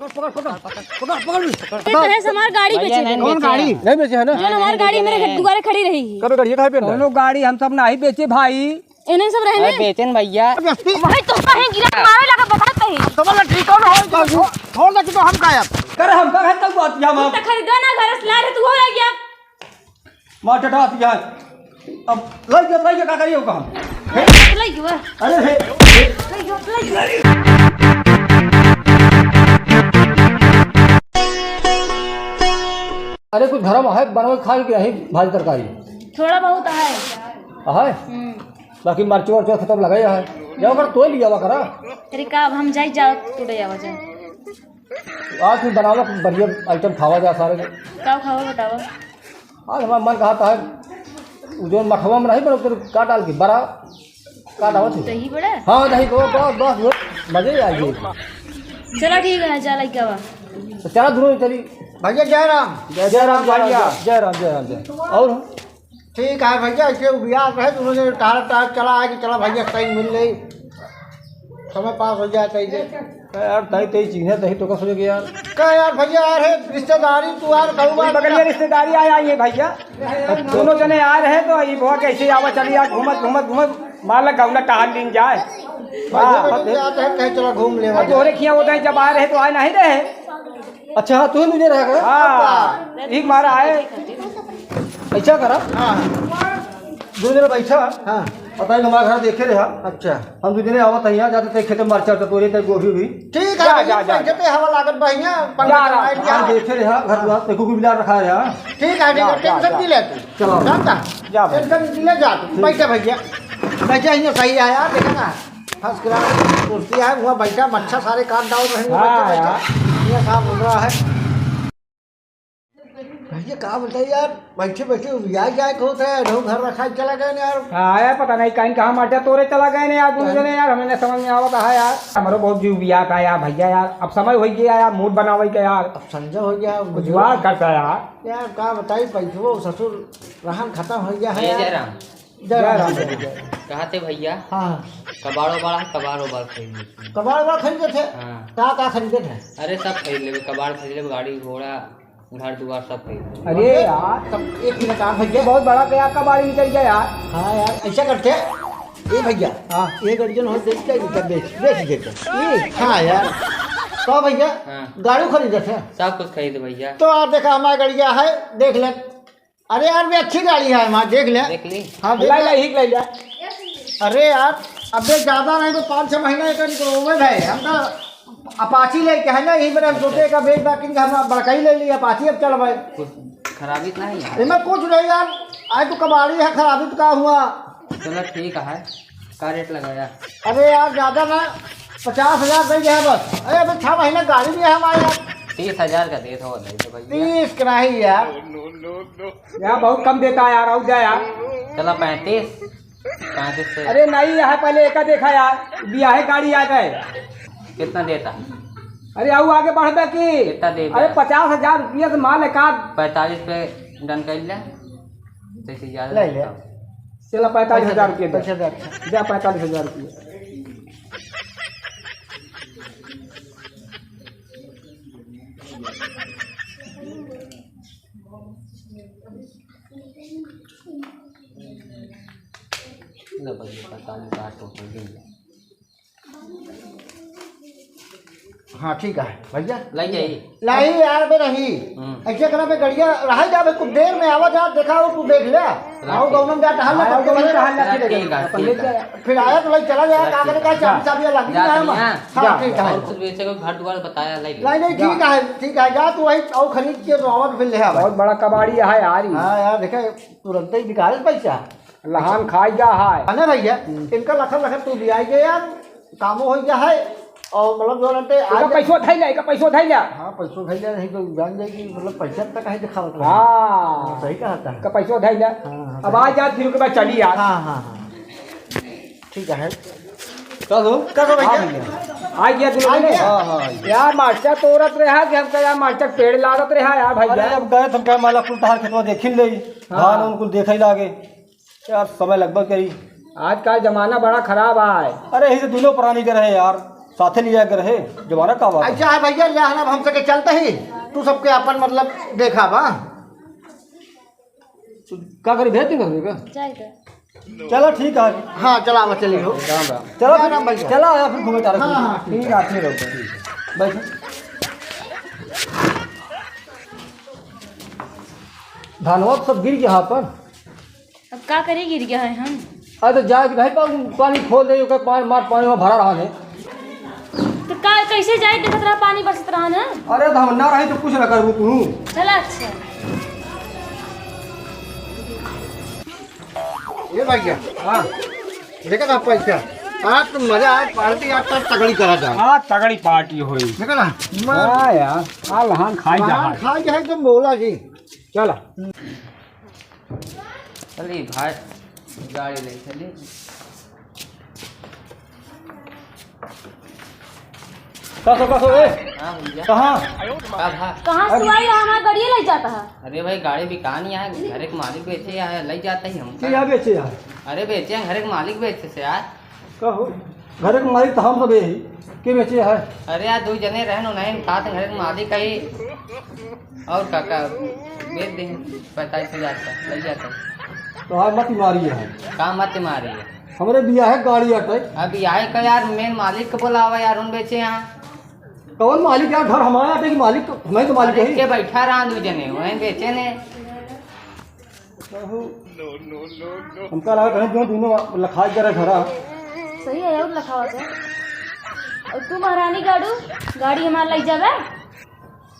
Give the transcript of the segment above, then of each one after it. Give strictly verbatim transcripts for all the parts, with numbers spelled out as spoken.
पकड़, पकड़, पकड़, पकड़, पकड़। ते कहे से हमार गाड़ी भैया, बेचे नहीं के। कौन बेचे गाड़ी? हैं। नहीं बेचे है ना? जो हमार गाड़ी मेरे घर दुआरे खड़ी रही। कब गाड़ी है, कहाँ पे अंदर? कौनो गाड़ी हम सब नहीं बेचे भाई। इन्हें सब रहने। अरे बेचेन भैया। भाई तो कहीं गिरा के मारे लगा, बताते ही। तो बोला ठीक कौन हो? तो छोड़ दे, तो हम गायब। कर हम का है तब बात यहाँ। तो खरीदा ना घर से ला रहे, तू हो गया। मार टटा दिया है। अब लग गया, लग गया, का करिए ओका हम? हे? लग गया। अरे हे, हे। लग गया, लग गया। अरे कुछ घर में है, बनवे खाए के यही भाजी तरकारी? थोड़ा बहुत है। है? हम्म। बाकी मरचो वर्चो खतम लगा है। जाओ कर तो लिया हुआ करा। अरे का अब हम जाई, जाओ तू ले आवा जाओ। आज कुछ बनावा, कुछ बढ़िया आइटम खावा जा सारे। का खावा बतावा? आज हमारा मन कहा था, वो जो मठवा में नहीं बनते, का डाल के बड़ा, का डाल के? दही बड़ा? हाँ, दही बड़ा, बस, बस, बस, मजे ही आ गए। चलो ठीक है, जा लइका बा। तो चला दोनों चली। भैया जय राम। जय, जय राम, जय राम, भैया। जय, जय राम, जय राम, जय। और? ठीक है भैया, ऐसे उबिया रहे, दोनों जने टहल टहल चला आए कि चला भैया कहीं मिल ले। समय पास हो जाए, तई दे। का यार, तई, तई चीन्हे, तई तो का सोचे कि यार। का यार भैया, यार है रिश्तेदारी, तू यार कहू बात बगलिया ना। रिश्तेदारी आया ये भैया। अब दोनों जने आ रहे तो ये बुआ कैसे आवा चली यार, घूमत, घूमत, घूमत, मान ला गौना टहल लीन जाए। भाई, हाँ, घूमत अब लीन जाते हैं, कहे चलो घूम ले अब भैया। तोहरे खिया होते हैं, जब आ रहे तो आए नहीं रहे। अच्छा, हाँ, तू ही मुझे रहा कर। हाँ, एक मारा आए। ऐसा करा। हाँ। दो जने बैठा। हाँ। पता है हमारा घर देखे रहा। अच्छा। हम दो जने आवत है यहाँ, जाते थे खेते मरचा उरचा तोरे, ते गोभी भी। ठीक है, जा, जा, जा, जा। जते हवा लागत बा यहाँ, पंखा जा, चलाए जा। दिया। हम देखे रहा, घर दुआर, देखो कोई बिलार रखा रहा। ठीक है, ठीक है, जा, जा, टेंशन जा। नहीं ले तू। चलो। जानता? जा भाई। टेंशन नहीं ले जा तू। ठीक। बैठा भैया। बैठा ही सही है यार, देखा ना। फर्स्ट क्लास कुर्सी है, वहाँ बैठा, मच्छा सारे काट डाल रहे हैं, हाँ, बैठा, बैठा। यार। ये साफ सुथरा है। भैया, का बोलता है यार, बैठे बैठे उबिया जाए को होता है, ढो घर रखा चला गए ना यार। हाँ यार, पता नहीं कहीं कहाँ मरचा तोरे चला गए ना यार, दोनों जने यार, हमें नहीं समझ में आवता है यार। हमरो बहुत जीव उबिया था यार भैया यार, अब समय हो गया यार, मूड बनावे के यार। अब संजय हो गया, कुछ जुगाड़ करता यार। यार, का बताई, पैसो ससुर रहन खत्म हो गया है भैया यार। जय राम। जय राम, जय राम। कहाँ थे भैया? हाँ। कबाड़ वबाड़, कबाड़ वबाड़ खरीदे थे। कबाड़ वबाड़ खरीदे थे? हाँ। का, का खरीदे थे? अरे सब खरीद लेबे, कबाड़ खरीद लेबे, गाड़ी घोड़ा, घर दुआर सब खरीद लेबे। अरे यार। तब एक मिनट आप भैया। बहुत बड़ा क्या कबाड़ी निकल गया यार। हाँ यार, ऐसा करते हैं। ए भैया, हाँ। एक अर्जन हो, देख के इधर बेच, बेच देते। ए, हाँ यार। तो भैया, हाँ। गाड़ी खरीदे थे? सब कुछ खरीद भैया। तो आप देखा, हमारा गड़िया है, देख ले। अरे यार, भी अच्छी गाड़ी है, वहाँ देख ले। देख ली। हाँ, देख ले ले। ले, ही ले ले। अरे यार, अबे ज्यादा नहीं तो पाँच छह महीना एक निकलोगे भाई। हम तो अपाची लेके है ना, यही मेरा सोचे का बेच बाकी हम बड़का ही ले लिया, अपाची अब चल भाई। कुछ खराबी तो नहीं है? इनमें कुछ नहीं यार, आज तो कबाड़ी है, खराबी तो का हुआ? चलो ठीक है, का रेट लगाया? अरे यार, ज्यादा ना, पचास हजार दे दिया बस। अरे, अबे छह महीना गाड़ी भी है हमारे यार। तीस हजार का दे दो, दे दो भैया। तीस का नहीं यार। यार, बहुत कम देता है यार, और जा यार। चला पैंतीस, पैंतीस से। अरे नहीं, यहाँ पहले एका देखा यार, बियाहे गाड़ी आ गए। कितना देता? अरे, आऊ आगे बढ़बे की? कितना देबे? अरे, पचास हजार रुपया से माल एकाध। पैंतालीस पे डन कर ले, जैसे ज्यादा ले ले। देता। चला, पैंतालीस हजार रुपया दे। पैंसठ हजार। जा, पैंतालीस हजार रुपया। ले भैया, पैंतालीस हजार टोटल दे दिया। हाँ, ठीक है भैया। लाई जाई। लाई यार बे रही। हम्म। ऐसे करा बे गड़िया रहा जा बे, कुछ देर में आवा जा, देखा हो तू देख ले। आओ गौनम जा टहल ले, हाँ, गौनम टहल ले, ठीक है, ठीक है। फिर आया तो लाई चला जाया, का करे का, चाबी, चाबी लगी ना है। हाँ, ठीक है। और कुछ बेचे को घर दुआर बताया, लाई। नहीं, नहीं, ठीक है, ठीक है, जा तू वही आओ खरीद के तो आवा तो फिर ले आवा। बहुत बड़ा कबाड़ी है यार ये। हाँ यार, देखे तुरंत ही निकाल पैसा। लहान खाई जा है। है ना भैया, हम्म। इनका लखन लखन तू भी आई गया यार, कामो हो गया है। और मतलब जो रहते एका पैसो धई ले, एका पैसो धई ले। हाँ, पैसो धई ले, नहीं तो जान जाए कि मतलब पैसा तक है दिखावत रहे। हाँ। सही कहा था। एका पैसो धई ले। हाँ, हाँ, अब सही। आ जा, फिर के बाद चली यार। हाँ, हाँ, हाँ। ठीक है। का हो? का हो भैया? हाँ भैया। आ गया दुल्हन आ ने। गया? हाँ, हाँ, आ गया। यार, मरचा तोड़त रहा कि हमका यार मरचा पेड़ लागत रहा यार भैया। अरे, अब गए तो हम कहे, माला कुल तहार खेतवा देखिन ले। हाँ। धान उन कुल देखे लागे। यार, समय लगभग करी। आजकल जमाना बड़ा खराब आय। अरे, यही से दोनों प्राणी के रहे यार। साथे लिया कर है, जमाना का बात है। अच्छा है भैया, ले आना, अब हमसे के चलते ही तू सबके अपन मतलब देखा बा। का करी, भेज देंगे का? जाए दे। चलो ठीक है। हाँ, चला, अब चलिए हो। राम राम। चलो राम फिर, राम भैया। चला आया फिर घूमे तारे। हाँ, हाँ, ठीक है, ठीक रहो। बैठो। धनवा तो सब गिर गया पर। अब का करी, गिर गया है हम। अरे तो जाए के नहीं पा-, पानी खोल दे, ओकर पानी, मार पानी में भरा रहा है। तो का, कैसे जाए, देखत रहा पानी बरसत रहा ना। अरे तो हम ना रही तो कुछ ना करबू तू। चला अच्छा। ये भैया, हाँ, देखा था पैसा। आज तो मजा आया, पार्टी आज तो तगड़ी करा जाए। आज तगड़ी पार्टी होई। देखा ना? हाँ यार, आ लहान खाई जा। लहान खाई जाए तो बोला जी। चला। चली भाई, गाड़ी ले चली। कसो, कसो, ए? हाँ भैया। कहाँ? का भा? कहाँ से आई है? हमार गाड़िया लइ जाता है। अरे भाई, गाड़ी बिकान ही है, घर के मालिक बेचे है, लइ जाता ही हमका। क्या बेचे है? अरे बेचे हैं, घर के मालिक बेचे से यार। कहो, घर के मालिक तो हम सब यही, के बेचे है? अरे यार, दो जने रहन, उन्हें साथ घर के मालिक है, और काका बेच दे पैंतालीस हजार का, लइ जाता। तो आज मत मारी है। का मत मारी है? हमरे बियाहे गाड़ी अटै। अब बियाहे का यार, मेन मालिक के बोलावा यार, उन बेचे यहाँ। कौन मालिक यार? घर हमारा अटै कि मालिक तो, हमें तो मालिक अरे है। के बैठा रहा दू जने, वहीं बेचे ने। कहू, हमका लगा कहीं जो दोनों लखाई करे घरा। सही है यार, लखावा से। और तू महारानी गाड़ू, गाड़ी हमार लइ जाबे?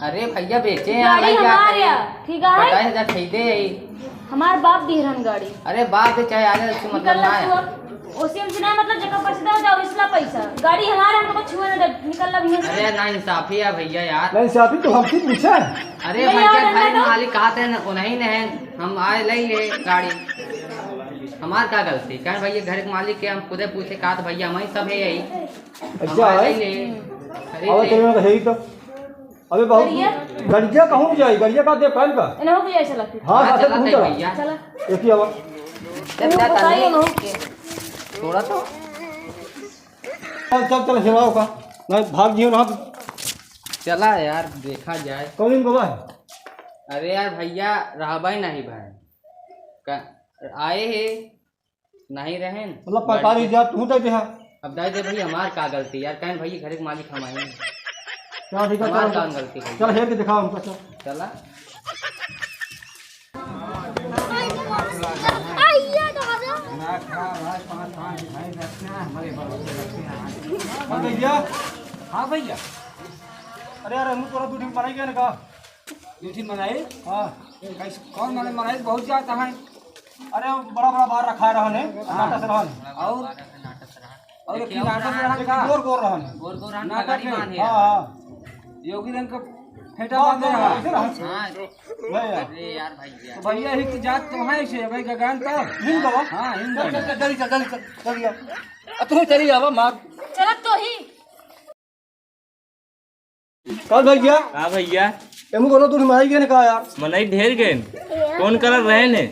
अरे भैया, बेचे हैं, गाड़ी लइ जाते हमार हैं। या, ठीक है? पचास हजार खरीदे है। हमार बाप दी रहन गाड़ी। अरे बाप दे चाहे आगे, उससे मतलब निकल ना है। तू अब। ओसी हमसे ना मतलब, जेकर पैसा दे, जाओ, इसला पैसा। गाड़ी हमार है, हमको छुए ना दे, निकल ला भैया से। अरे ना इंसाफी है भैया यार। ना इंसाफी तो हमसे पूछा है। अरे नहीं भैया, यार, घर ना तो। मालिक कहते हैं ना, उन्हीं ने है, हम आए ले ले गाड़ी। हमार का गलती? कहे भैया घर के मालिक के हम खुदे पूछे, कहा तो भैया हमारी सब है यही। अच्छा हमारे है? ले ले। अरे और ले। तेरे में तो है ही तो। अबे बाबू, गड़िया? गड़िया कहूँ जाई? गड़िया का दे पहन का? इन्हों को ऐसा लगता है। हाँ, हाँ, हाँ, चला तू तय चला। भैया। चला। एक ही आवा। चल, वो चल, बताइए चल। उन्हों के। थोड़ा तो। चल, चल, चल, सेवा होगा। नहीं, भाग जियो ना। चला यार, देखा जाए। कौन दिन को बा? अरे यार भैया, रहबा ही नहीं भाई। का, आए है, नहीं रहेन। मतलब, पता नहीं, जा, तू तय देहा। अब दाई दे भाई, हमार का गलती यार, कहें भाई, घर के मालिक हम आए हैं। चल, ठीक है, हमार चल। कौन गलती है? चल, हेर के दिखाओ हमको, चल। चला। हाँ भैया। हाँ भैया। अरे यार, हमको थोड़ा दो दिन पड़ेगा ना का? दो दिन बनाई? हाँ। कैसे, कौन माने बनाई? बहुत जाता है। अरे, वो बड़ा बड़ा बार रखा रहन है, हाँ। नाटक से रहन। और? और एक देखिए, नाटक से रहन का? गोर गोर रहन। गोर गोर रहन, नाटक पगड़ी है। बांधे हाँ, रहन। हाँ। योगी रंग का फेटा हाँ, बांधे हाँ, रहन। ऐसे रहन। हाँ। नहीं यार। अरे यार भैया। तो भैया ही की जात तो है से, भाई गगन तो। हिंद बाबा। हाँ, हिंद चल, चल, बाबा। चल, जल्दी चल, जल्दी चल, जल्दी आ। अब तू चली जावा, मार। चलत तो ही। का भैया? का भैया? एमू कोनो दूर माई गए ने का यार? मनई ढेर गए। कौन कलर रहे ने?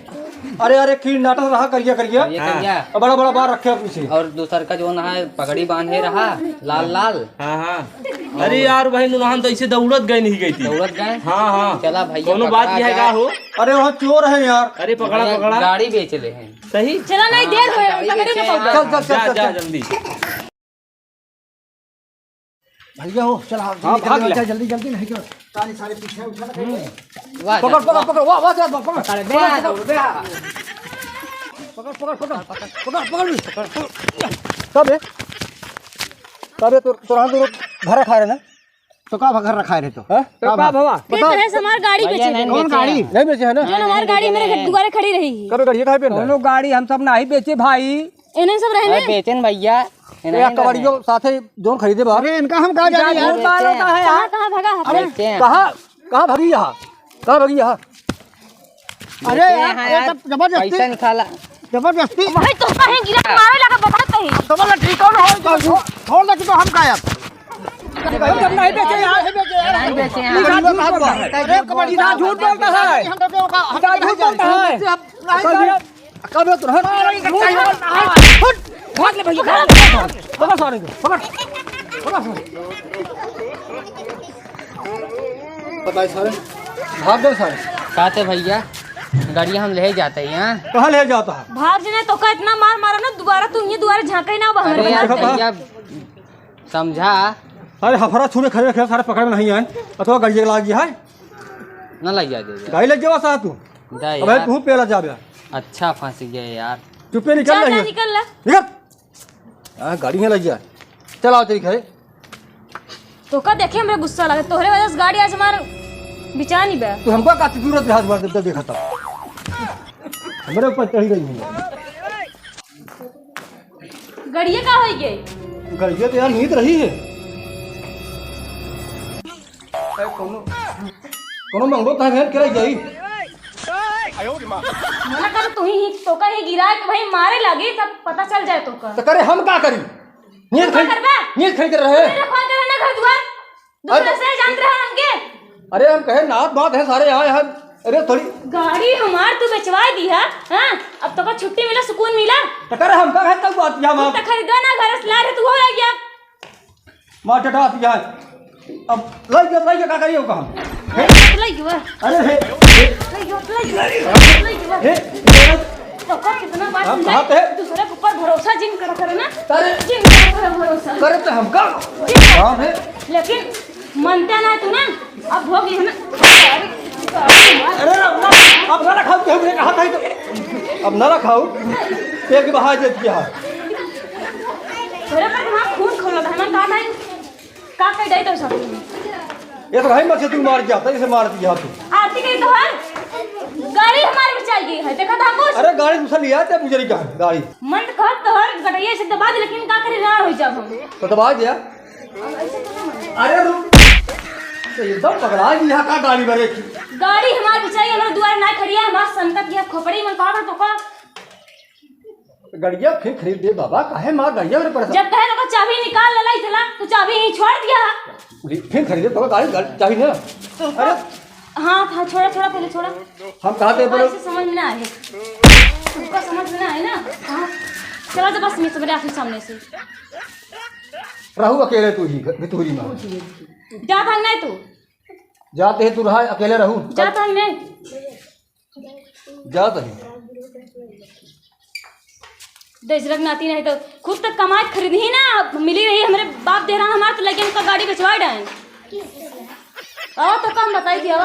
अरे, अरे, की नाटक रहा करिया, करिया। ये हाँ। करिया। और बड़ा, बड़ा बार रखे पीछे। और दूसर का जो ना है, पगड़ी बांधे रहा, लाल, लाल। हाँ, हाँ। अरे यार, भाई, नुनहन तो ऐसे दौड़त गए नहीं गई थी। दौड़त गए? हाँ, हाँ। चला भैया, कोनो बात पकड़ा यह है जाए। का हो? अरे, वहाँ चोर है यार। अरे, पकड़ा, भैया, पकड़ा। गाड़ी बेच ले हैं। सही? चला, नहीं, देर होए, गाड़ी पकड़ी बेचे ना हैं। पकड़ा। चल, चल, चल, जा, चल, जा, चल। जल्दी। भैया हो, चल, हाँ, हाँ, जल्दी, भाग जल्दी, ले। चल, जल्दी, जल्दी, नहीं तो तानी सारे पीछे उठा के हम्म। वाह, पकड़, वाह। पकड़, पकड़, वाह, वाह, वाह, पकड़। पकड़, बे, पकड़, बे। पकड़, पकड़, पकड़। पकड़, पकड़, पकड़। कब है? कब है तो, तोरा तो घर रखा रहे ना? तो का घर रखा रहे तो? हाँ? तो का का भवा? ये बताओ। तो है हमार गाड़ी भैया, बेचे नहीं थे। कौन बेचे गाड़ी? हैं। नहीं बेचे है ना? जो हमार गाड़ी मेरे घर दुआरे खड़ी रही। कब गाड़ी कहाँ पे? कोनो गाड़ी हम सब नहीं बेचे भाई। इन्हें सब रहने? अरे बेचन भैया, ए, इन्हें कबड्डियों रहने। साथे जोन खरीदे बा। अरे इनका हम कहाँ जाने यार? झूठ बात होता है यार। कहाँ, कहाँ भागा है? अरे बेचते हैं। कहाँ, कहाँ भागी यहाँ? कहाँ भागी यहाँ? अरे बेचते यार, हैं अरे यार। सब जबरदस्ती। पैसा निकाला। जबरदस्ती। वही तो कहीं गिरा के मारे लगा, बताते हैं। जबरदस्ती कौन हो? तो छो-, छोड़ दे, तू तो हम गायब। हम नहीं बेचे यार। नहीं बेचे यार। नहीं बेचे यार। अरे कबड्डी ना झूठ बोलता है। हम तो का, हम तो झूठ बोलता है। नहीं जाने। कब है तू? हट। हट। भाग ले भैया, भाग ले। पकड़ सारे को, पकड़। बताए सारे, भाग गए सारे। कहते भैया, गाड़िया हम ले जाते हैं, हाँ? कहाँ ले जाता है? भाग जने, तोका इतना मार मारा ना, दुबारा तू ये दुआरे झांके ही ना बाहर। अरे यार देखा था? भैया, समझा। अरे हफरा छुरे खड़े रखे, सारे पकड़ में नहीं आए। अथवा गाड़ी लाग गया है। ना लग जा दे यार। गाड़ी लग जावा सा तू। जा अबे यार। तू पेला जा बे। अच्छा फंस गया यार। चुप्पे निकल चल रही ना, है। निकल ला। निकल। हाँ, गाड़ी में लग जा। चल आओ तेरी घरे। तोका देखे हमरे गुस्सा लगे, तोहरे वजह से गाड़ी आज हमार बिचानी बे। तू हमको का जरूरत है, हाथ मार देता देखा था। हमरे ऊपर चढ़ी रही है। गड़िया का होई गई? गड़िया तो यार नीत रही है। अरे कोनो, कोनो मंगो कहाँ भेंट करे जाई? मना कर, तू ही, तोका ही गिराए तो भाई मारे लागी, तब पता चल जाए तोका। तो करे हम का करी? नींद तू का खड़ी, करबा? नींद खड़ी कर रहे। तू रखवा के रहना घर दुआर। दूसरे अरे से जानत रहे हमके। अरे हम कहे नात बात है सारे यहाँ, यहाँ। अरे थोड़ी गाड़ी हमार तू बेचवाए दी है, हाँ? अब तोका छुट्टी मिला, सुकून मिला। तो करे हम का है तब बात यहाँ तू मार। तो खरीदा ना घर से ला रहे, तू हो रह गया। मार टटा दिया है। अब लई के, लई के का करियो का हम? लई गवा। अरे हे, हे। लई गवा, लई गवा, लई गवा। हे, हे। तो का कितना बार हम समझाए, कहा थे? दूसरे के ऊपर भरोसा जिन करा करे ना। अरे। जिन करा करे भरोसा। करे तो हमका जिन करा काम है। लेकिन मनते ना तू ना, अब हो गई है ना। अरे ना, ना, अब ना रखाऊ, केहू के हाथ आई तो। अब ना रखाऊ, एक बहा देत के हाथ। तोरे पर हमार खून खोला था, हमार का भाई? का कह दे तो सब? ये तो भाई मत से तू मार गया था, इसे मार दिया तू। आरती कही तो हर गाड़ी हमारे बचाई गई है, देखा था कुछ? अरे गाड़ी दूसरा लिया था, मुझे नहीं कहा, गाड़ी। मन तो कहत तो हर गटैया से दबा दे, लेकिन का करे, राड़ हो जाब हम। तो दबा दिया। अरे रुक, तो एकदम पगला गई है का गाड़ी भरे की? गाड़ी हमार बिचारी हमारे दुआरे ना खड़ी है, हमार संकट की खोपड़ी में का तो का। गड़िया फिर खरीद दे बाबा, काहे मार गड़िया मेरे परेशान? जब कहे तो चाबी निकाल ले लाई चला, तो चाबी ही छोड़ दिया। फिर खरीदे तो गाड़ी, गाड़ी चाबी ना। तो अरे। हाँ, हाँ, छोड़ा, छोड़ा, पहले छोड़ा। हम कहाँ थे बोलो? इसे समझ में ना आए। तुमको समझ में ना आए ना? हाँ। चला जा बस, मैं तुम्हारे आँखी सामने से। रहू अकेले तू ही, भितुरी में। जात हन नहीं तू। जात है तू रहा, अकेले रहू। जात हन नहीं। जात है। दसरक नाती नहीं तो खुद तक कमाए खरीद ही ना, मिली रही हमरे बाप देहरान हमार तो लगे उनका गाड़ी बेचवा डायन। आओ तो कम बताई थी, आओ।